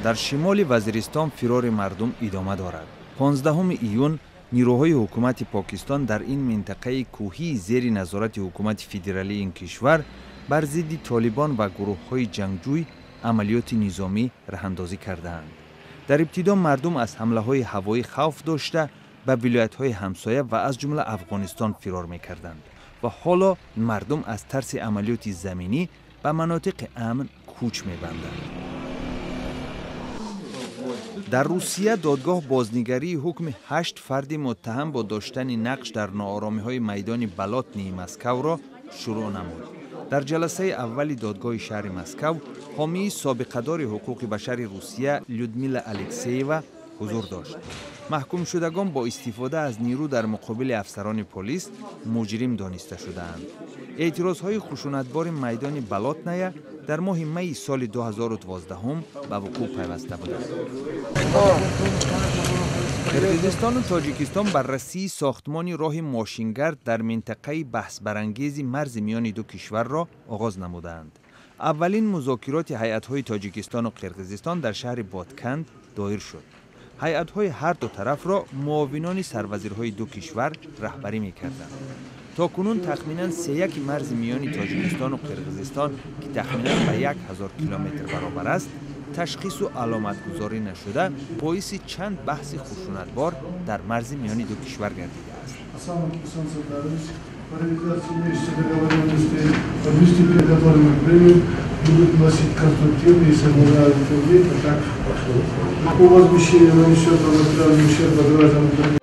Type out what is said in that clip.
Дар шимоли Вазиристон фирори мардум идома дорад. 15 июн нирӯҳои ҳукумати Покистон дар ин минтақаи кӯҳии зери назорати ҳукумати федералии ин кишвар бар зидди толибон ва гурӯҳҳои ҷангҷӯй амалиёти низомӣ раҳандозӣ кардаанд. Дар ибтидо мардум аз ҳамлаҳои ҳавоӣ хавф дошта, ба вилоятҳои ҳамсоя ва аз ҷумла Афғонистон фирор мекарданд ва ҳоло мардум аз тарси амалиёти заминӣ ба манотиқи амн кӯч мебанданд. Дар Русия додгоҳ бознигарии ҳукми ҳашт фарди муттаҳам бо доштани нақш дар нооромиҳои майдони Болотнии Москавро шурӯъ намуд. Дар ҷаласаи аввали додгоҳи шаҳри Москав ҳомии собиқадори ҳуқуқи башари Русия Людмила Алексеева ҳузур дошт. Маҳкумшудагон бо истифода аз нирӯ дар муқобили афсарони полис муҷрим дониста шудаанд. Эътирозҳои хушунатбори майдони Болотная дар моҳи майи соли 2012 ба вуқӯъ пайваста буданд. Қирғизистону Тоҷикистон баррасии сохтмони роҳи мошингард дар минтақаи баҳсбарангези марзи миёни ду кишварро оғоз намудаанд. Аввалин музокироти ҳайатҳои Тоҷикистону Қирғизистон дар шаҳри Ботканд доир шуд. Ҳайатҳои ҳар ду тарафро муовинони сарвазирҳои ду кишвар раҳбарӣ мекарданд. То кунун тахминан сеяки марзи миёни Тоҷикистону Қирғизистон, ки тахминан ба 1000 километр баробар аст, ташхису аломатгузорӣ нашуда, боиси чанд баҳси хушунатбор дар марзи миёни ду кишвар гардидааст. По реализации имеющихся договоренностей подвести переговоры мы будут носить конструктивный и самоуправленный, а так по возмещению нанесенного материального ущерба гражданам.